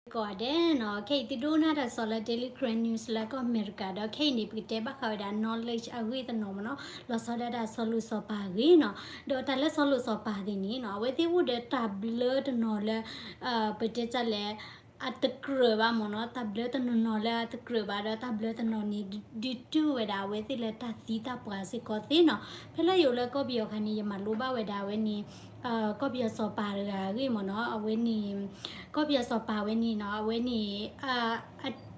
ကိးဂၤဒဲးနီၤ, ခဲအံၤသုဒိကနၣ်တၢ်ကစီၣ်လၢ Daily Karen News လၢကီၢ်အမဲရကၤဒီး ခဲအံၤန့ၣ် ပကတဲဘၣ်ဃးဝဲဒၣ် knowledge အဂ့ၢ်တနီၤမ့ၢ်နီၤ, လီၤဆီဒၣ်တၢ်စီၤလိၤစီၤပၤအဂ့ၢ်နီၤ, ဒီးတၢ်လၢစီၤလိၤစီၤပၤသ့ၣ်န့ၣ်နီၤ, အဝဲသ့ၣ်အိၣ်ဒီးတၢ်ဘျၢတနီၤလၢ ပတဲတၢ်လဲၣ် အတကြၢးဘၣ်မ့ၢ်နီၤ, တၢ်ဘျၢတနီၤနီၤလၢအတကြၢးဘၣ်ဒီး တၢ်ဘျၢတနီၤန့ၣ် ဒုးတုၢ်ဝဲဒၣ်အဝဲသ့ၣ်လၢတၢ်သံတၢ်ပှၢ်စ့ၢ်ကီးသ့နီၤ, ဖဲလၢယအိၣ်လၢကီၢ်ပယီၤခါန့ၣ် ယမၤလိဘၣ်ဝဲဒၣ်အဝဲန့ၣ် ကီၢ်ပယီၤစီၤပၤတဂၤအဂ့ၢ်မ့ၢ်နီၤ, အဝဲန့ၣ် ကီၢ်ပယီၤစီၤပၤဝဲန့ၣ်နီၤ, အဝဲန့ၣ်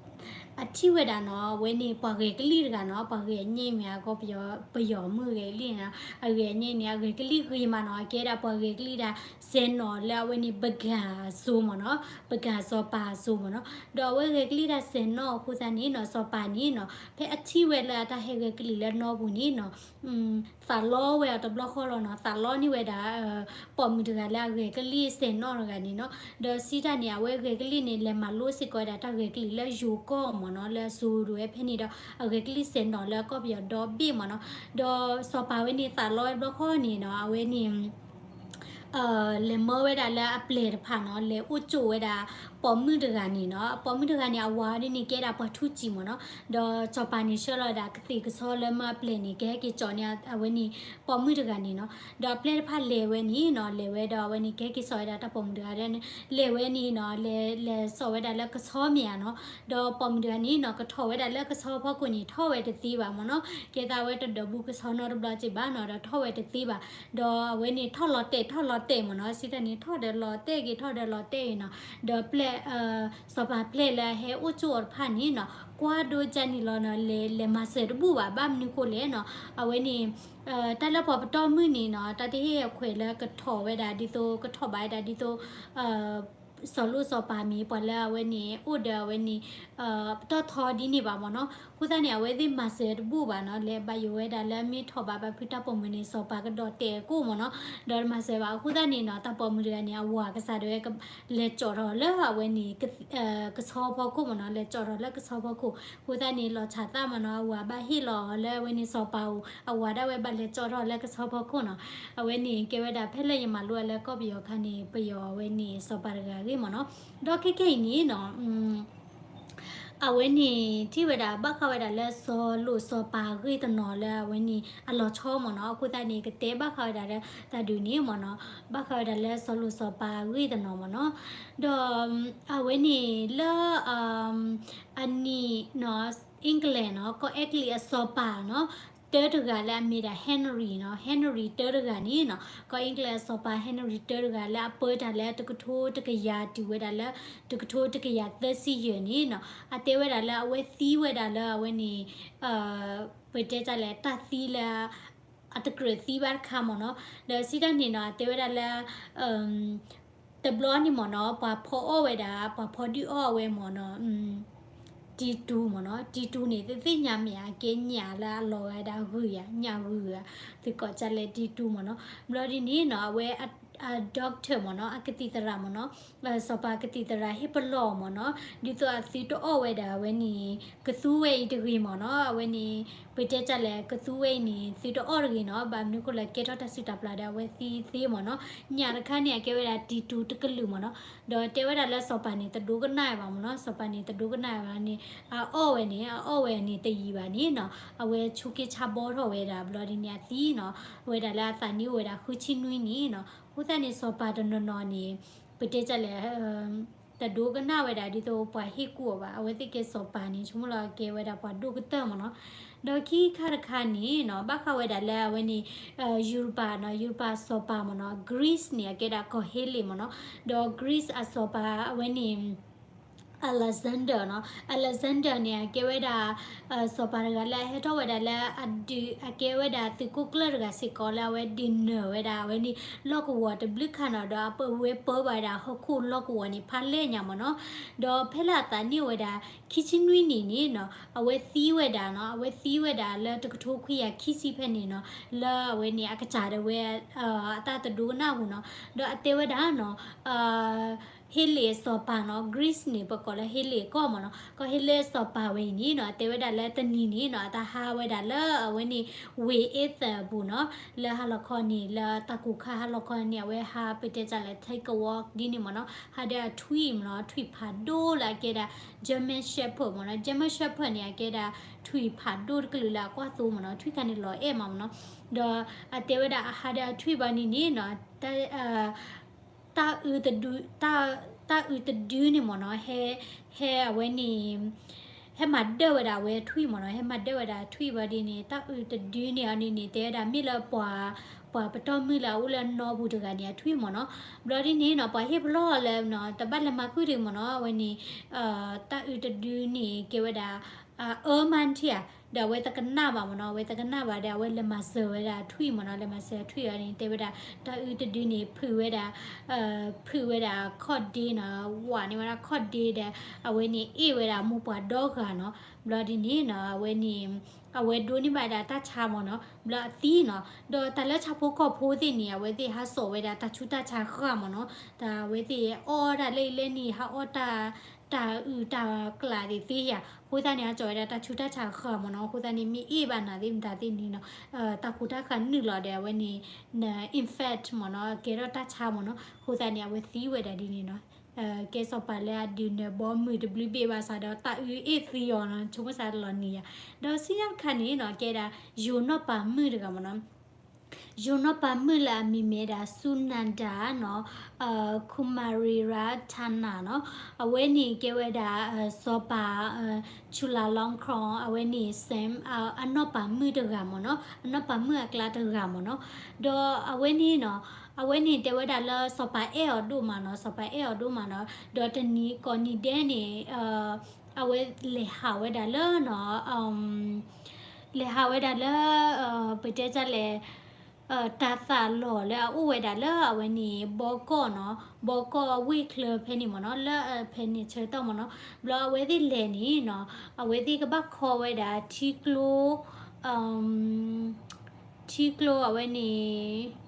အထံၣ်ဝဲဒၣ်နီၤ, အဝဲန့ၣ် ပှၤဂဲၤကလံၣ်တဂၤနီၤ, ပှၤဂဲၤအညဲၣ်မ့ၢ်ဧါ, ကီၢ်ပယီၤ ပယီၤမုၣ်ဂဲၤကလံၣ်နီၤ, အဂဲၤအညဲၣ်န့ၣ် အဂဲၤကလံၣ်ဂ့ၤမးနီၤ, ကဲဒၣ်ပှၤဂဲၤကလံၣ်ဒၣ် စဲးနီၤလၢအဝဲန့ၣ် ပကၤအစိၤမ့ၢ်နီၤ, ပကၤစီၤပၤအစိၤမ့ၢ်နီၤ, ဒီးအဝဲဂဲၤကလံၣ်ဒၣ်စဲးနီၤအဃိသတးန့ၣ်နီၤ, စီၤပၤန့ၣ်နီၤ, ဖဲအထံၣ်ဝဲလၢအတၢ်ဟဲဂဲၤကလံၣ်လၢနီၢ်ပူၤန့ၣ်နီၤ သးလီဝဲအီၤတဘျီဃီလီၤနီၤ, သးလီန့ၢ်ဝဲဒၣ် ပိာ်မုၣ်တဂၤလၢအဂဲၤကလံၣ်စဲးနီၤတဂၤန့ၣ်နီၤ, ဒီးစံးတၢ်န့ၣ် အဝဲဂဲၤကလံၣ်န့ၣ် လဲၤမၤလိစ့ၢ်ကီးဝဲဒၣ်တၢ်ဂဲၤကလံၣ်လၢယိၤကီၢ်မ့ၢ်နီၤ, လၢအစိၤဒိၣ်ဝဲဖဲန့ၣ်ဒီး အဂဲၤကလံၣ်စဲးနီၤလၢကီၢ်ပယီၤဒီဘ့ၣ်မ့ၢ်နီၤ, ဒီးစီၤပၤဝဲန့ၣ်သးလီဝဲတဘျီဃီန့ၣ်နီၤ, အဝဲန့ၣ် လဲၤမၢဝဲဒၣ်လၢအပျဲၢ်တဖၣ်နီၤ, လဲၤအိၣ်ကၠိဝဲဒၣ်ပိာ်မုၣ်တဂၤန့ၣ်နီၤ, ပိာ်မုၣ်တဂၤန့ၣ် အဝၤဒ်န့ၣ်ကဲဒၣ်ပှၤထူးစံာ်မ့ၢ်နီၤ, ဒီးစီၤပၤန့ၣ်ဆှၢလီၤဝဲဒၣ်ကသ့ၣ်ကဆီလၢမၢအပျဲၢ်န့ၣ် ကဟဲက့ၤကၠီၣ်န့ၢ်အဝဲန့ၣ် ပိာ်မုၣ်တဂၤန့ၣ်နီၤ, ဒီးအပျဲၢ်တဖၣ်လဲၤဝဲန့ၣ်နီၤ, လဲၤဝဲဒီးအဝဲန့ၣ် ကဟဲက့ၤစိာ်ဝဲဒၣ်တၢ်ပိာ်မုၣ်တဂၤဒီး လဲၤဝဲန့ၣ်နီၤ, လဲၤ လဲၤစိာ်ဝဲဒၣ်လၢကဆီမ့ၢ်ဧါနီၤ, ဒီးပိာ်မုၣ်တဂၤန့ၣ်နီၤ ကထီၣ်ဝဲဒၣ်လၢကဆီဖီခိၣ်န့ၣ် ထီၣ်ဝဲတသ့ဘၣ်မ့ၢ်နီၤ, ကဲသးဝဲတဒၢးဘူးကဆီနီတဘျီက့ၤဘၣ်နီၤ, ဒီးထီၣ်ဝဲတသ့ဘၣ်, ဒီးအဝဲန့ၣ်ထီၣ်လီၤတဲာ် ထီၣ်လီၤတဲာ်မ့ၢ်နီၤ, စံးတၢ်န့ၣ် ထီၣ်ဒီးလီၤတဲာ်က့ၤ ထီၣ်ဒီးလီၤတဲာ်က့ၤနီၤ, ဒီးပျဲၢ် စီၤပၤပျဲၢ်လၢအဟဲအိၣ်ကၠိအီၤတဖၣ်န့ၣ်နီၤ ကွၢ်ဒိကၢ်န့ၣ်လီၤနီၤ, လဲၤ လဲၤမၤစၢၤတဘူၣ်ဘၣ်, ဘၣ်မနုၤဃိလဲၣ်နီၤ, အဝဲန့ၣ် တၢ်လၢပှၤပတီၢ်မုၢ်န့ၣ်နီၤ, တၢ်တဟ့ၣ်အခွဲးလၢကထီၣ်ဝဲဒၣ်ဒ်သိး ကထီၣ်ဘၣ်ဝဲဒၣ်ဒ်သိး စီၤလိၤစီၤပၤမ့ၢ်ပှၤလၢအဝဲန့ၣ် အိၣ်ဒီးအဝဲန့ၣ် ပတီၢ်ထီဒ်န့ၣ်ဘၣ်မ့ၢ်နီၤ, အဃိသတးန့ၣ် အဝဲသ့ၣ်မၤစၢၤတဘူၣ်ဘၣ်နီၤ, လဲၤဘၣ်ယိၣ်ဝဲဒၣ်လၢမ့ၢ်ထီၣ်ဘၣ်ဘၣ်ဖုတၢ်ပိာ်မုၣ်န့ၣ် စီၤပၤကဒီးတဲာ်ကိၣ်မ့ၢ်နီၤ, ဒီးတမၤစၢၤဘၣ်, အဃိသတးန့ၣ်နီၤ တၢ်ပိာ်မုၣ်တဂၤန့ၣ် အဝၤကစၢ်ဒၣ်ဝဲ လဲၤကၠီၣ်ထီၣ်လၢအဝဲန့ၣ် ကဆီဖီခိၣ်မ့ၢ်နီၤ, လဲၤကၠီၣ်ထီၣ်လၢကဆီဖီခိၣ်, အဃိသတးန့ၣ် လီၤဆၣ်သၣ်မ့ၢ်နီၤ, အဝၤဘၣ်ဟ့ၣ်လီၤအီၤလၢအဝဲန့ၣ်စီၤပၤအိၣ်, အဝၤဒၣ်ဝဲဘၣ်လဲၤကၠီၣ်ထီၣ်လၢကဆီဖီခိၣ်နီၤ, အဝဲန့ၣ်ကဲဝဲဒၣ်ဖဲလၢယမၤလိအီၤလၢကီၢ်ပယီၤအခါန့ၣ် ပယီၤအဝဲန့ၣ်စီၤပၤတဂၤအဂ့ၢ်မ့ၢ်နီၤ, ဒီးခဲကနံၣ်အံၤန့ၣ်နီၤ အဝဲန့ၣ်ထံၣ်ဝဲဒၣ်ဘၣ်ဃးဝဲဒၣ်လၢစီၤလိၤစီၤပၤအဂ့ၢ်တနီၤလၢအဝဲန့ၣ်အလီၤဆီမ့ၢ်နီၤ, အဃိသတးန့ၣ် ကတဲဘၣ်ဃးဝဲဒၣ်လၢတၢ်ဒုးန့ၣ်မ့ၢ်နီၤ, ဘၣ်ဃးဝဲဒၣ်လၢစီၤလိၤစီၤပၤအဂ့ၢ်တနီၤမ့ၢ်နီၤ, ဒီးအဝဲန့ၣ်လၢ အနံၣ်နီၤ England နီၤ ကီၢ်အဲကလံးအစီၤပၤနီၤ တၢတဂၤလၢအမ့ၢ်ဒၣ် Henry နီၤ, Henry တၢတဂၤန့ၣ်နီၤ ကီၢ်အဲကလံးအစီၤပၤ Henry တၢတဂၤလၢအပၢတၢ်လၢတကထိတကယၤတုၤဝဲဒၣ်လၢ တကထိတကယၤသၢဆံယဲၢ်န့ၣ်နီၤ, အတဲဝဲဒၣ်လၢအဝဲသံဝဲဒၣ်လၢအဝဲန့ၣ် ပတဲတၢ်လဲၣ် တၢ်သံလၢ အတကြၢးသံဘၣ်တခါမ့ၢ်နီၤ, ဒီးစံးတၢ်န့ၣ်နီၤ အတဲဝဲဒၣ်လၢ တဘျီန့ၣ်မ့ၢ်နီၤ ပှၤဖီအီၣ်ဝဲဒၣ် ပှၤဖီဒုးအီၣ်ဝဲမ့ၢ်နီၤ T two မ့ၢ်နီၤ, T two န့ၣ် သုသ့ၣ်ညါမ့ၢ်ဧါ ကဲညၣ်လၢအလီၤဂာ်ဒၣ်ဂုၤဧါ ညၣ်ဂုၤဧါ, သုကိးကၢ်လဲၣ် T two မ့ၢ်နီၤ, ဘျီဒ်န့ၣ်နီၤ အဝဲ အ doctor မ့ၢ်နီၤ အကသံၣ်သရၣ်မ့ၢ်နီၤ စီၤပၤကသံၣ်သရၣ်ဟ့ၣ်ပလီၢ်မ့ၢ်နီၤ ဒ်သိးအသုတအီၣ်ဝဲဒၣ်အဝဲန့ၣ် ကသူဝဲအံၤတဂ့ၤမ့ၢ်နီၤ, အဝဲန့ၣ် ပတဲတၢ်လဲၣ် ကသူဝဲအံၤန့ၣ် သုတအီၣ်တဂ့ၤနီၤ, ဘၣ်မနုၤဃိလၢကဲထီၣ်တၢ်စုၣ်တၢ်ပျၢ်ဒီးအဝဲသံသ့မ့ၢ်နီၤ, ညၣ်တခါန့ၣ် အကဲဝဲဒၣ် T two တကလုာ်မ့ၢ်နီၤ, ဒီးတဲဝဲဒၣ်လၢစီၤပၤန့ၣ် တဒိကနၣ်ဘၣ်မ့ၢ်နီၤ, စီၤပၤန့ၣ် တဒိကနၣ်ဘၣ်န့ၣ် အအီၣ်ဝဲန့ၣ် အအီၣ်ဝဲန့ၣ်တယံာ်ဘၣ်န့ၣ်နီၤ, အဝဲဆူးက့ဆါဘီထီၣ်ဝဲဒၣ် ဘျီဒ်န့ၣ်အသံနီၤ, အဝဲဒၣ်လၢအသးနံၣ်အိၣ်ဝဲဒၣ်ဃုဆံနွံနံၣ်နီၤ, အဃိသတးန့ၣ် စီၤပၤတနီၤနီၤန့ၣ် ပတဲတၢ်လဲၣ် တဒိကနၣ်ဝဲဒၣ်ဒ်သိးပှၤဟ့ၣ်ကူၣ်အီၤဘၣ်, အဝဲသ့ၣ်ကဲစီၤပၤန့ၣ် ဆိကမိၣ်လီၤကဲဝဲဒၣ်ပှၤဒိၣ်ကတၢၢ်မ့ၢ်နီၤ, ဒီးခံခါတခါန့ၣ်နီၤ ဘၣ်ဃးဝဲဒၣ်လၢအဝဲန့ၣ် ယူရပၤနီၤ, ယူရပၤစီၤပၤမ့ၢ်နီၤ, Greece န့ၣ် အကဲဒၣ်ကီၢ်ဟ့လ့ၣ်မ့ၢ်နီၤ, ဒီး Greece အစီၤပၤအဝဲန့ၣ် Alexander နီၤ, Alexander န့ၣ် အကဲဝဲဒၣ် စီၤပၤတဂၤလၢအဟဲထီၣ်ဝဲဒၣ်လၢအဒုး အကဲဝဲဒၣ်သုးခိၣ်ကျၢၢ်တဂၤစ့ၢ်ကီးလၢအဝဲဒုးနၢၤဝဲဒၣ်အဝဲန့ၣ် လီၢ်ကဝီၤတဘျုးခါနီၤ, ဒီးအဝဲပၢဝဲပၢဘၣ်ဝဲဒၣ်ဟီၣ်ခိၣ်လီၢ်ကဝီၤန့ၣ်ဖးလဲၢ်ညါမ့ၢ်နီၤ, ဒီးဖဲလၢအသးနံၣ်အိၣ်ဝဲဒၣ် ခံဆံနွံနံၣ်န့ၣ်နီၤ, အဝဲသံဝဲဒၣ်နီၤ, အဝဲသံဝဲဒၣ်လၢတကထိခွံကယၤခံဆံဖဲန့ၣ်နီၤ, လၢအဝဲန့ၣ် အကစၢ်ဒၣ်ဝဲ အတၢ်တဒိကနၣ်အပူၤနီၤ, ဒီးအတဲဝဲဒၣ်နီၤ, ဟ့လ့ၣ်စီၤပၤနီၤ, Greece န့ၣ် ပကိးလၢဟ့လ့ၣ်ကီၢ်မ့ၢ်နီၤ, ကီၢ်ဟ့လ့ၣ်စီၤပၤဝဲအံၤန့ၣ်နီၤ, တဲဝဲဒၣ်လၢတနံၤန့ၣ်နီၤ, တၢ်ဟးဝဲဒၣ်လၢအဝဲန့ၣ် ဝ့ၢ်အ့သၢၣ်အပူၤနီၤ, လၢဟါလီၤခီန့ၣ် လၢတၢ်ကူးခါဟါလီၤခီန့ၣ် အဝဲဟးပတဲတၢ်လဲၣ် take a walk ဒ်န့ၣ်မ့ၢ်နီၤ, ဟးဒီးအထွံၣ်မ့ၢ်နီၤ, ထွံၣ်ဖးဒိၣ်လၢအကဲဒၣ် German Shepherd မ့ၢ်နီၤ, German Shepherd န့ၣ် အကဲဒၣ်ထွံၣ်ဖးဒိၣ်တကလုာ်လၢအကွၢ်သိမ့ၢ်နီၤ, ထွံၣ်ခါန့ၣ်လီၤအဲၣ်မးမ့ၢ်နီၤ, ဒီးအတဲဝဲဒၣ်အဟးဒီးအထွံၣ်ဘၣ်န့ၣ်န့ၣ်နီၤ, တၢ် တၢ်အုတဒု တၢ် တၢ်အုတဒုန့ၣ်မ့ၢ်နီၤ, ဟဲ ဟဲအဝဲန့ၣ် ဟဲမၤဒၢၣ်ဝဲဒၣ်အဝဲထွံၣ်မ့ၢ်နီၤ, ဟဲမၤဒၢၣ်ဝဲဒၣ်ထွံၣ်ဘၣ်ဒ်န့ၣ် တၢ်အုတဒုန့ၣ်အီၤန့ၣ်န့ၣ် တဲဝဲဒၣ်မ့ၢ်လၢပှၤ ပှၤပတီၢ်မုၢ်လၢအအိၣ်လၢနီပူၤတဂၤန့ၣ် အထွံၣ်မ့ၢ်နီၤ, ဘျီဒ်န့ၣ်နီၤ ပှၤဟ့ၣ်ပလီၢ်လၢနီၤ တဘၣ်လဲၤမၤဃုာ်တဂ့ၤမ့ၢ်နီၤ, အဝဲန့ၣ် တၢ်အုတဒုန့ၣ် ကဲဝဲဒၣ် အၢမၣ်ထံၣ်ဧါ, ဒီးအဝဲတကနၣ်ဘၣ်မ့ၢ်နီၤ, အဝဲတကနၣ်ဘၣ်ဒီး အဝဲလဲၤမၤစၢၤဝဲဒၣ်ထွံၣ်မ့ၢ်နီၤ, လဲၤမၤစၢၤထွံၣ်အီၤန့ၣ် တဲဝဲဒၣ် တၢ်အုတဒုန့ၣ် ဖုးဝဲဒၣ် ဖုးဝဲဒၣ်ခီၣ်ဒ့နီၤ, ဝးန့ၢ်ဝဲဒၣ်ခီၣ်ဒ့ဒီး အဝဲန့ၣ်အ့ၣ်ဝဲဒၣ်မိၢ်ပှၢ်ဒီဂၤနီၤ, ဘျီဒ်န့ၣ်နီၤ အဝဲန့ၣ် အဝဲဒိးန့ၢ်ဘၣ်ဒၣ်တၢ်ဆါမ့ၢ်နီၤ, ဘျီအသံနီၤ, ဒီးတၢ်လၢဆၣ်ဖိကီၢ်ဖိသ့ၣ်န့ၣ် အဝဲသ့ၣ်ဟးစိာ်ဝဲဒၣ်တၢ်ဆူးတၢ်ဆါဃၢ်မ့ၢ်နီၤ, တၢ်အဝဲသ့ၣ်အီၣ်တၢ်လၢအံၤလၢန့ၣ် ဟးအီၣ်တၢ် တၢ်အုၣ်တၢ်ကျးသ့ၣ်သ့ၣ်ယၤ, အဃိသတးန့ၣ် ဟးစိာ်ဝဲဒၣ်တၢ်ဆူးတၢ်ဆါဃၢ်မ့ၢ်နီၤ, အဃိသတးန့ၣ် မ့ၢ်အ့ၣ်ဘၣ်နၤသ့ၣ်မတၤသ့ၣ်န့ၣ်နီၤ, တၢ်ဃူတၢ်ဃာ်နုာ်လီၤဒီး အဝဲန့ၣ် infect မ့ၢ်နီၤ, ကဲထီၣ်တၢ်ဆါမ့ၢ်နီၤ, အဃိသတးန့ၣ် အဝဲသံဝဲဒၣ်ဒ်န့ၣ်နီၤ, ကဲစီၤပၤလၢအဒုးနၢၤဘီမုၢ်တဘျုးဘ့ၣ်ဘၣ်ဆၣ်ဒီး တၢ်အုၣ်အ့ၣ်သံအီၤနီၤ, ဆိကမိၣ်ဆၣ်လီၤနံၤယၤ, ဒီးဆူညါတခါန့ၣ်နီၤ ကဲဒၣ် ယိၤနီၢ်ပၤမုၣ်တဂၤမ့ၢ်နီၤ ယိၤနီၢ်ပၤမုၣ်လၢအမံၤမ့ၢ်ဒၣ် Sunanda နီၤ, Kumararatana နီၤ, အဝဲန့ၣ်ကဲဝဲဒၣ် စီၤပၤ Chulalongkorn အဝဲန့ၣ် စဲး အနီၢ်ပၤမုၣ်တဂၤမ့ၢ်နီၤ, အနီၢ်ပၤမုၣ်အကျါတဂၤမ့ၢ်နီၤ, ဒီးအဝဲန့ၣ်နီၤ, အဝဲန့ၣ်တဲဝဲဒၣ်လၢစီၤပၤအဲၣ်အီၤဒိၣ်မးနီၤ, စီၤပၤအဲၣ်အီၤဒိၣ်မးနီၤ, ဒီးတနံၤကိးနံၤဒဲးန့ၣ် အဝဲလဲၤဟးဝဲဒၣ်လၢနီၤ လဲၤဟးဝဲဒၣ်လၢ ပတဲတၢ်လဲၣ် တၢ်သးလီၢ်လၢအအိၣ်ဝဲဒၣ်လၢအဝဲန့ၣ် ဘီကီၢ်နီၤ, ဘီကီၢ်ဝ့ၢ်ချၢဖဲန့ၣ်မ့ၢ်နီၤ, လၢဖဲန့ၣ်ဆၢကတီၢ်မ့ၢ်နီၤ, ဘျီအဝဲသ့ၣ်လဲၤန့ၣ်နီၤ, အဝဲသ့ၣ်ကဘၣ်ခီဝဲဒၣ်ထံကျိ ထံကျိအဝဲန့ၣ်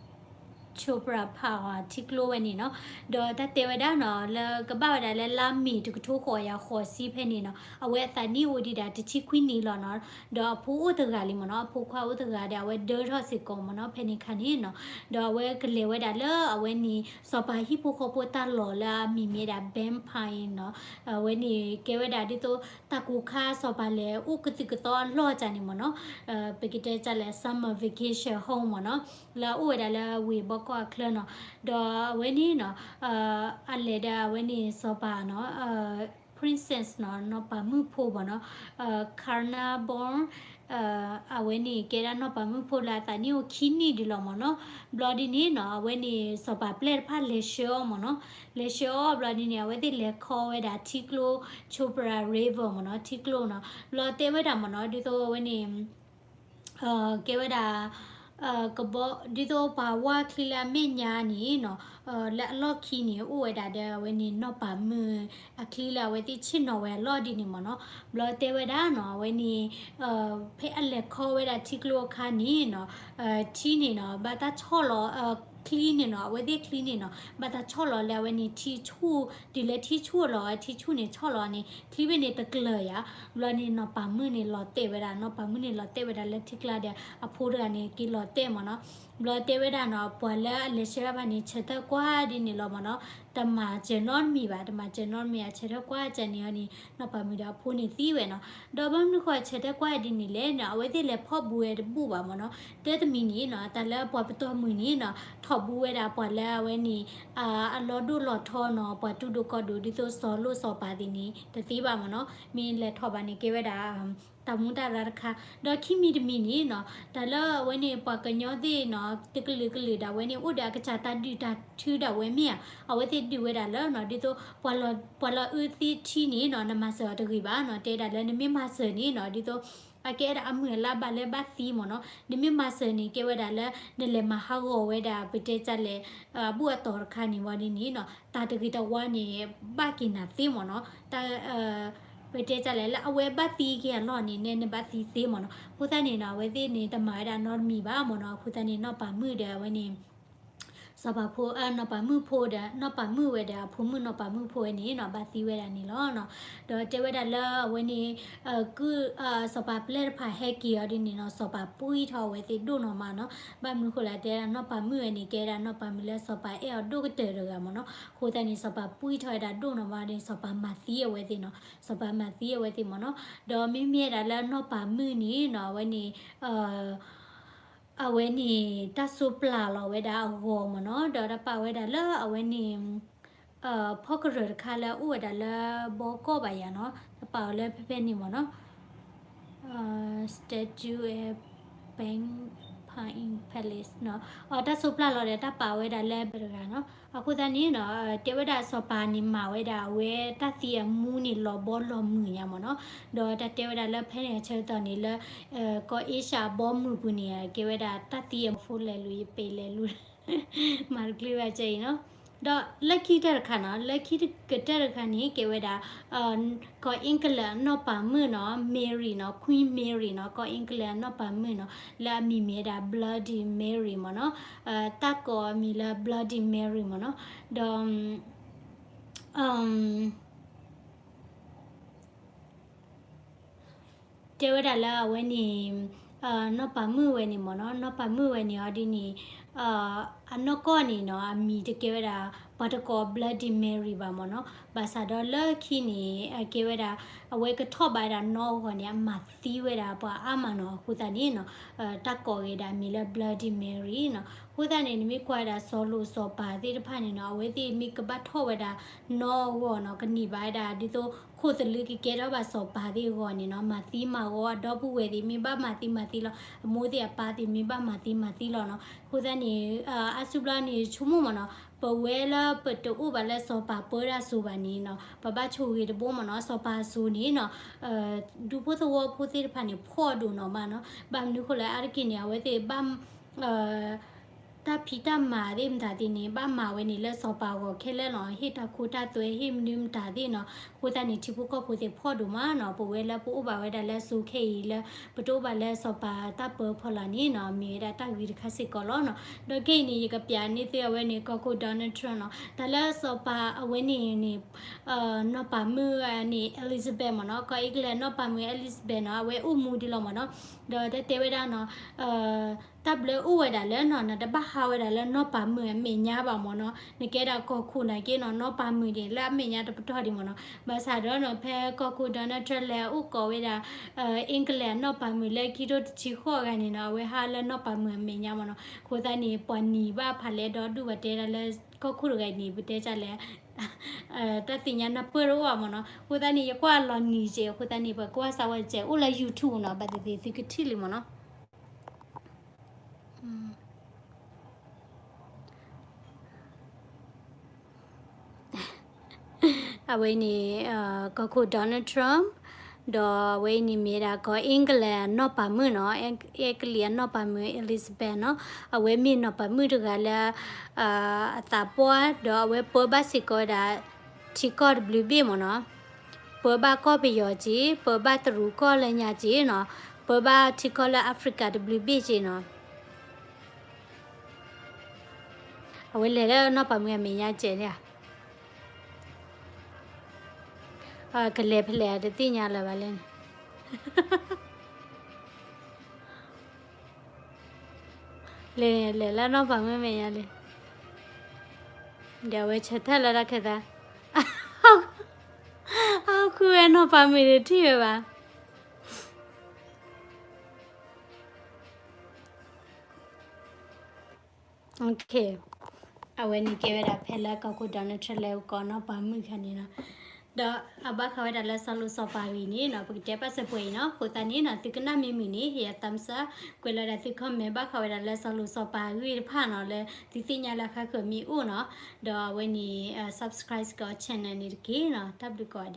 Chopra Pass ထံကျိဝဲန့ၣ်နီၤ, ဒီးတၢ်တဲဝဲဒၣ်နီၤ လၢကဘၣ်ဝဲဒၣ်လၢလါမ့ၤတကထိဃိးယၤဃိးဆံဖဲန့ၣ်နီၤ, အဝဲအသးနံၣ်အိၣ်ဒံးဒၣ်တဆံခွံနံၣ်လီၤနီၤ, ဒီးအဖိအိၣ်တဂၤလံမ့ၢ်နီၤ, အဖိခွါအိၣ်တဂၤဒီး အဝဲဒၢထီၣ်စ့ၢ်ကီးမ့ၢ်နီၤ, ဖဲန့ၣ်ခါန့ၣ်နီၤ, ဒီးအဝဲကလဲၤဝဲဒၣ်လၢအဝဲန့ၣ် စီၤပၤဟံၣ်ဖိဃီဖိတၢ်လီၢ်လၢအမံၤမ့ၢ်ဒၣ် Bang Phai နီၤ, အဝဲန့ၣ်ကဲဝဲဒၣ်ဒ်သိး တၢ်ကူးခါစီၤပၤလဲၤအိၣ်ကသုးကသီအလီၢ်တၢ်န့ၣ်မ့ၢ်နီၤ, ပကတဲတၢ်လဲၣ် summer vacation home မ့ၢ်နီၤ, လၢအအိၣ်ဝဲဒၣ်လၢဝ့ၢ်ဘီကီၢ်အချၢနီၤ, ဒီးအဝဲန့ၣ်နီၤ, အလဲၤဒီးအဝဲန့ၣ်စီၤပၤနီၤ, princess နီၤ, နီၢ်ပၤမုၣ်ဖိမ့ၢ်နီၤ, Carnarvon အဝဲန့ၣ်ကဲဒၣ်နီၢ်ပၤမုၣ်ဖိလၢ အသးနံၣ်အိၣ်ခံနံၣ်ဒံးလီၤမ့ၢ်နီၤ, ဘျီဒ်န့ၣ်နီၤ, အဝဲန့ၣ်စီၤပၤပျဲၢ်တဖၣ်လဲၤဆှၢအီၤမ့ၢ်နီၤ, လဲၤဆှၢအီၤဘျီဒ်န့ၣ် အဝဲသ့ၣ်လဲၤခီဝဲဒၣ်ထံကျိ Chopra River မ့ၢ်နီၤ, ထံကျိနီၤ, ဘျီတဲဝဲဒၣ်မ့ၢ်နီၤ, ဒ်သိးအဝဲန့ၣ် ကဲဝဲဒၣ် ကဘီ ဒ်သိးပှၤဝါချံလၢအမဲာ်ညါန့ၣ်နီၤ, လၢအလီၢ်ခံန့ၣ် အိၣ်ဝဲဒၣ်ဒီးအဝဲန့ၣ်နီၢ်ပၤမုၣ်အချံလၢအဝဲသ့ၣ်ဆ့ၣ်နီၤဝဲအလီၢ်ဒ်န့ၣ်မ့ၢ်နီၤ, ဘျီတဲဝဲဒၣ်နီၤ, အဝဲန့ၣ် ဖဲအလဲၤခီဝဲဒၣ်ထံကျိအခါန့ၣ်နီၤ, ထံန့ၣ်နီၤ ဘၣ်တၢ်ဆီၣ်လီၤ ချံန့ၣ်နီၤ, အဝဲသ့ၣ်ချံန့ၣ်နီၤ ဘၣ်တၢ်ဆီၣ်လီၤလၢအဝဲန့ၣ်ထံဆူၣ်, တုၤလၢထံဆူၣ်အလီၤ, ထံဆူၣ်န့ၣ်ဆီၣ်လီၤန့ၣ် ချံဘ့ၣ်န့ၣ်တကျၢၤယၤ, ဘျီန့ၣ်နီၢ်ပၤမုၣ်န့ၣ်လီၤတဲာ်ဝဲဒၣ်, နီၢ်ပၤမုၣ်န့ၣ်လီၤတဲာ်ဝဲဒၣ်လၢထံကျါဒီး အဖိတဂၤန့ၣ်က့ၤလီၤတဲာ်မ့ၢ်နီၤ, ဘျီတဲဝဲဒၣ်နီၤ, ပှၤလၢအလဲၤဆှၢဘၣ်န့ၣ် ဆၢထၢၣ်ကွၢ်ဒ်န့ၣ်လီၤမ့ၢ်နီၤ, တမၤစၢၤနီတမံၤဘၣ်, တမၤစၢၤနီတမံၤ အဆၢထၢၣ်ကွၢ်ကန့ၣ်အီၤန့ၣ် နီၢ်ပၤမုၣ်ဒီးအဖိန့ၣ်သံဝဲနီၤ, ဒီးဘၣ်မနုၤဃိအဆၢထၢၣ်ကွၢ်ဒ်န့ၣ်လဲၣ်န့ၣ် အဝဲသ့ၣ်လဲၤဖီၣ်ဘူးဝဲတဘူၣ်ဘၣ်မ့ၢ်နီၤ, တၢ်တမံၤန့ၣ်နီၤ တၢ်လၢပှၤပတီၢ်မုၢ်န့ၣ်နီၤ ထီၣ်ဘူးဝဲဒၣ်ပှၤလၢအဝဲန့ၣ် အလီၢ်ဒိၣ်လီၢ်ထီနီၤ, ပှၤတူၢ်ဒိၣ်ကီၢ်ဒိၣ် ဒ်သိးစီၤလိၣ်စီၤပၤသ့ၣ်န့ၣ် တသ့ဘၣ်မ့ၢ်နီၤ, မ့ၢ်လဲၤထီၣ်ဘၣ်န့ၣ် ကဲဝဲဒၣ် တၢ်မူတၢ်ရၢတခါ, ဒီးခံမံၤတမံၤန့ၣ်နီၤ, တၢ်လၢအဝဲန့ၣ် ပှၤကညီသ့ၣ်နီၤ တကလုာ်ကလုာ်ဒၣ်ဝဲန့ၣ် အိၣ်ဒီးအကစၢ်တၢ်ဒုးတၢ်ထုဒၣ်ဝဲမ့ၢ်ဧါ, အဝဲသ့ၣ်ဒုးဝဲဒၣ်လၢနီၤ ဒ်သိး ပှၤလီၤအုၣ်သ့ၣ်ထံန့ၣ်နီၤ နမၤစၢၤအီၤတဂ့ၤဘၣ်နီၤ, တဲဒၣ်လၢနမ့ၢ်မၤစၢၤန့ၣ်နီၤ ဒ်သိး အကဲဒၣ်အမုၢ်အလၢ်ဘၣ်လၢဘၣ်သံမ့ၢ်နီၤ, နမ့ၢ်မၤစၢၤန့ၣ် ကဲဝဲဒၣ်လၢ နလဲၤမၤဟးဂီၤဝဲဒၣ် ပတဲတၢ်လဲၣ် အဘူၣ်အတီၤတခါန့ၣ်ဝံၤဒ်န့ၣ်နီၤ, တၢ်တဂ့ၤတဝါန့ၣ် ဘၣ်က့ၤနၤသ့မ့ၢ်နီၤ, တၢ် ပတဲတၢ်လဲၣ် လၢအဝဲဘၣ်သံက့ၤအလီၢ်န့ၣ် နဲနဘၣ်သံသ့မ့ၢ်နီၤ, အဃိသတးန့ၣ်နီၤ အဝဲသ့ၣ်န့ၣ် တမၤဝဲဒၣ်နီတမံၤဘၣ်မ့ၢ်နီၤ, အဃိသတးန့ၣ် နီၢ်ပၤမုၣ်ဒီးအဝဲန့ၣ် စီၤပၤဖိ နီၢ်ပၤမုၣ်ဖိဒီး နီၢ်ပၤမုၣ်ဝဲဒီးအဖိမုၣ်နီၢ်ပၤမုၣ်ဖိဝဲန့ၣ်နီၤ ဘၣ်သံဝဲဒၣ်န့ၣ်လီၤနီၤ. ဒီးတဲဝဲဒၣ်လၢအဝဲန့ၣ် ကုၢ် စီၤပၤပျဲၢ်တဖၣ်ဟဲက့ၤအီၤဒ်န့ၣ်နီၤ စီၤပၤပှံထီၣ်အဝဲသ့ၣ်ဒိၣ်နီၢ်မးနီၤ. ဘၣ်မနုၤဃိလဲၣ် တဲဒၣ်နီၢ်ပၤမုၣ်ဝဲန့ၣ် ကဲဝဲဒၣ်နီၢ်ပၤမုၣ်လၢစီၤပၤအဲၣ်အီၤဒိၣ်ကတၢၢ်တဂၤမ့ၢ်နီၤ. အဃိသတးန့ၣ် စီၤပၤပှံထီၣ်ဝဲဒၣ်ဒိၣ်နီၢ်မးန့ၣ် စီၤပၤမၤသံအဝဲသ့ၣ်နီၤ, စီၤပၤမၤသံအဝဲသ့ၣ်မ့ၢ်နီၤ. ဒီးမ့မ့ၢ်ဝဲဒၣ်လၢနီၢ်ပၤမုၣ်န့ၣ်နီၤ အဝဲန့ၣ် အဝဲန့ၣ် တၢ်စိးပျၢ်လီၤဝဲဒၣ်အဂီၤမ့ၢ်နီၤ, ဒီးတၢ်ပာ်ဝဲဒၣ်လၢအဝဲန့ၣ် ဖီကရၢၢ်တခါလၢအအိၣ်ဝဲဒၣ်လၢဘီကီၢ်ဘၣ်ယၤနီၤ, တၢ်ပာ်အီၤလၢဖဲဖဲန့ၣ်မ့ၢ်နီၤ, Statue of Bang Pa'ing Palace နီၤ, တၢ်စိးပျၢ်လီၤဒီးတၢ်ပာ်ဝဲဒၣ်လၢဘဲတဂၤနီၤ. အဃိသတးန့ၣ်နီၤ တဲဝဲဒၣ်စီၤပၤန့ၣ် မၤဝဲဒၣ်အဝဲတၢ်သံအမူန့ၣ် လီၤဘီလီၤမုၢ်ညါမ့ၢ်နီၤ, ဒီးတၢ်တဲဝဲဒၣ်လၢဖဲန့ၣ်အဆၢကတီၢ်န့ၣ်လၢ ကီၢ်အ့ရှၢၣ်အဘီမုၢ်ပူၤန့ၣ် ကဲဝဲဒၣ်တၢ်သံအမူ ဖိလဲၤလူၤ ယပ့ၤလဲၤလူၤ မၤတကျုဘၣ်ကဲအံၤနီၤ. ဒီးလၢခံကတၢၢ်တခါနီၤ, လၢခံကတၢၢ်တခါန့ၣ် ကဲဝဲဒၣ် ကီၢ် England အနီၢ်ပၤမုၣ်နီၤ, Mary နီၤ, Queen Mary နီၤ, ကီၢ် England အနီၢ်ပၤမုၣ်နီၤ, လၢအမံၤမ့ၢ်ဝဲဒၣ် Bloody Mary မ့ၢ်နီၤ, တၢ်ကိးအမံၤလၢ Bloody Mary မ့ၢ်နီၤ, ဒီး တဲဝဲဒၣ်လၢအဝဲန့ၣ် နီၢ်ပၤမုၣ်ဝဲန့ၣ်မ့ၢ်နီၤ, နီၢ်ပၤမုၣ်ဝဲန့ၣ်အီၤဒ်န့ၣ် အနီၢ်ကီၢ်န့ၣ်နီၤ အမံၤတကဲဝဲဒၣ် ပှၤတကိး Bloody Mary ဘၣ်မ့ၢ်နီၤ, ဘၣ်ဆၣ်ဒီးလၢခံန့ၣ် ကဲဝဲဒၣ် အဝဲကထီၣ်ဘၣ်ဝဲဒၣ်နီၢ်အဂီၢ်န့ၣ် အမၤသံဝဲဒၣ်ပှၤအါမးနီၤ, အဃိသတးန့ၣ်နီၤ တၢ်ကိးက့ၤဒၣ်အမံၤလၢ Bloody Mary နီၤ. အဃိသတးန့ၣ် နမ့ၢ်ကွၢ်ဝဲဒၣ်စီၤလိၣ်စီၤပၤသ့ၣ်တဖၣ်န့ၣ်နီၤ အဝဲသ့ၣ်မ့ၢ်ကဘၣ်ထီၣ်ဝဲဒၣ်နီၢ်အဂီၢ်နီၤ ကန့ၢ်ဘၣ်ဝဲဒၣ် ဒ်သိးခိၣ်သလုးကကဲထီၣ်ဘၣ်စီၤပၤသ့ၣ်အဂီၢ်န့ၣ်နီၤ မၤသံမၤဂီၤ အဒီပုၢ်ဝဲၢ်သ့ၣ်မ့ၢ်ဘၣ်မၤသံမၤသံလီၤ, အမိၢ်သ့ၣ်အပၢ်သ့ၣ်မ့ၢ်ဘၣ်မၤသံမၤသံလီၤနီၤ. အဃိသတးန့ၣ် အါစုဘျီန့ၣ် ဆိကမိၣ်မ့ၢ်နီၤ ပဝဲလၢပတအိၣ်ဘၣ်လၢစီၤပၤပၢတၢ်စိၤဘၣ်န့ၣ်နီၤ ပဘၣ်ဆိၣ်ဂ့ၤတဘိမ့ၢ်နီၤ, စီၤပၤစိၤန့ၣ်နီၤ ဒူဖိသဝီဖိသ့ၣ်တဖၣ်န့ၣ် ဖှီၣ်ဒိၣ်နီၢ်မးနီၤ. ဘၣ်မနုၤဃိလဲၣ် အါတက့ၢ်န့ၣ် အဝဲသ့ၣ်ဘၣ် တၢ်ဖံးတၢ်မၤသ့ၣ်မတၤသ့ၣ်န့ၣ် ဘၣ်မၤဝဲန့ၣ်လၢစီၤပၤအဂီၢ်ခဲလၢာ်လီၤ. ဟ့ၣ်တၢ်ခိတၢ်သွဲ ဟ့ၣ်မနုၤမတၤသ့ၣ်နီၤ. အဃိသတးန့ၣ် ထံဖိကီၢ်ဖိသ့ၣ်ဖှီၣ်ဒိၣ်မးနီၤ. ပဝဲလၢပအိၣ်ဘၣ်ဝဲဒၣ်လၢစိၤခဲအံၤလၢ ပတအိၣ်ဘၣ်လၢစီၤပၤတၢ်ပၢဖီလာ်န့ၣ်နီၤ မ့ၢ်ဝဲဒၣ်တၢ်ဂ့ၤတခါစ့ၢ်ကီးလီၤနီၤ. ဒီးခဲအံၤန့ၣ် ယကပျးန့ၢ်သုအဝဲန့ၣ် ကီၢ်ခိၣ် Donald Trump နီၤ. တၢ်လၢစီၤပၤအဝဲန့ၣ်န့ၣ် နီၢ်ပၤမုၣ်န့ၣ် Elizabeth မ့ၢ်နီၤ, ကီၢ်အ့ကလံးနီၢ်ပၤမုၣ် Elizabeth နီၤ, အဝဲအိၣ်မူဒံးလီၤမ့ၢ်နီၤ. ဒီးတၢ်တဲဝဲဒၣ်နီၤ တၢ်ဘျၢအိၣ်ဝဲဒၣ်လၢနီၤ နတဘၣ်ဟးဝဲဒၣ်လၢနီၢ်ပၤမုၣ်အမဲာ်ညါဘၣ်မ့ၢ်နီၤ, နကဲဒၣ်ကီၢ်ခိၣ်နာ်က့နီၤ နီၢ်ပၤမုၣ်န့ၣ် လၢအမဲာ်ညါတပတီၢ်ဒံးမ့ၢ်နီၤ. ဘၣ်ဆၣ်ဒီးနီၤ ဖဲကီၢ်ခိၣ် Donald Trump လဲၤအိၣ်ကိးဝဲဒၣ် အ့ကလံးအနီၢ်ပၤမုၣ်လၢခံထိတဆံဃိးဂၤန့ၣ်နီၤ အဝဲဟးလၢနီၢ်ပၤမုၣ်အမဲာ်ညါမ့ၢ်နီၤ. အဃိသတးန့ၣ် ပှၤနံၤဘၣ်ဖးလဲၣ်ဒီးဒူၣ်ပတဲဒၣ်လၢ ကီၢ်ခိၣ်တဂၤအံၤန့ၣ် ပတဲဒ်လဲၣ် တၢ်သ့ၣ်ညါနၢ်ပၢၢ်တအိၣ်ဘၣ်မ့ၢ်နီၤ. အဃိသတးန့ၣ် ယကွၢ်လီၤနံၤကဲး အဃိသတးန့ၣ် ပကွၢ်စးဝဲကဲး အိၣ်လၢ YouTube နီၤ ဘၣ်သ့ၣ်သ့ၣ်သုကထံၣ်လံမ့ၢ်နီၤ. အဝဲန့ၣ် ကီၢ်ခိၣ် Donald Trump ဒီးအဝဲအံၤန့ၣ်မ့ၢ်ဒၣ်ကီၢ် England အနီၢ်ပၤမုၣ်နီၤ, အ့ကလံးအနီၢ်ပၤမုၣ် Elizabeth နီၤ, အဝဲမ့ၢ်နီၢ်ပၤမုၣ်တဂၤလၢ အသးပှၢ် ဒီးအဝဲပၢဘၣ်စ့ၢ်ကီးဝဲဒၣ် ထံကီၢ်တဘျုးဘ့ၣ်မ့ၢ်နီၤ, ပၢဘၣ်ကီၢ်ပယီၤက့ၤ, ပၢဘၣ်တရူးကီၢ်လၢညါက့ၤနီၤ, ပၢဘၣ်ထံကီၢ်လၢ Africa တဘျုးဘ့ၣ်က့ၤနီၤ. အဝဲလဲၤလၢနီၢ်ပၤမုၣ်အမဲာ်ညါကဲးန့ၣ်ဧါ, ကလဲၤဖဲလဲၣ်တသ့ၣ်ညါလၢၤဘၣ်လဲၣ်န့ၣ် လဲၤ လဲၤလၢနီၢ်ပၤမုၣ်မဲာ်ညါလံ, ဒီးအဝဲဆၢထၢၣ်လၢတၢ်ခဲသး, အဃုဝဲနီၢ်ပၤမုၣ်တထံၣ်ဝဲဘၣ်. အဝဲန့ၣ်ကဲဝဲဒၣ်ဖဲလၢကီၢ်ခိၣ် Donald Trump လဲၤအိၣ်ကိးနီၢ်ပၤမုၣ်ခါန့ၣ်နီၤ. ဒီးအဘၣ်ဃးဝဲဒၣ်လၢစီၤလိၣ်စီၤပၤအဂ့ၢ်န့ၣ်နီၤ ပကတဲဘၣ်စဲးပှဲၤအံၤနီၤ. အဃိသတးန့ၣ်နီၤ သုကနၣ်မ့ၢ်မုာ်န့ၣ် ဟ့ၣ်ယၤ thumbs up, ကွဲးလီၤဒၣ်သု comment ဘၣ်ဃးဝဲဒၣ်လၢစီၤလိၣ်စီၤပၤအဂ့ၢ်တဖၣ်နီၤ လၢသုသ့ၣ်ညါလၢဃါဃၢၤမ့ၢ်အိၣ်နီၤ. ဒီးအဝဲန့ၣ် subscribe ကီး channel န့ၣ်တက့ၢ်နီၤ. တၢ်ဘျုးကိးဂၤဒဲး.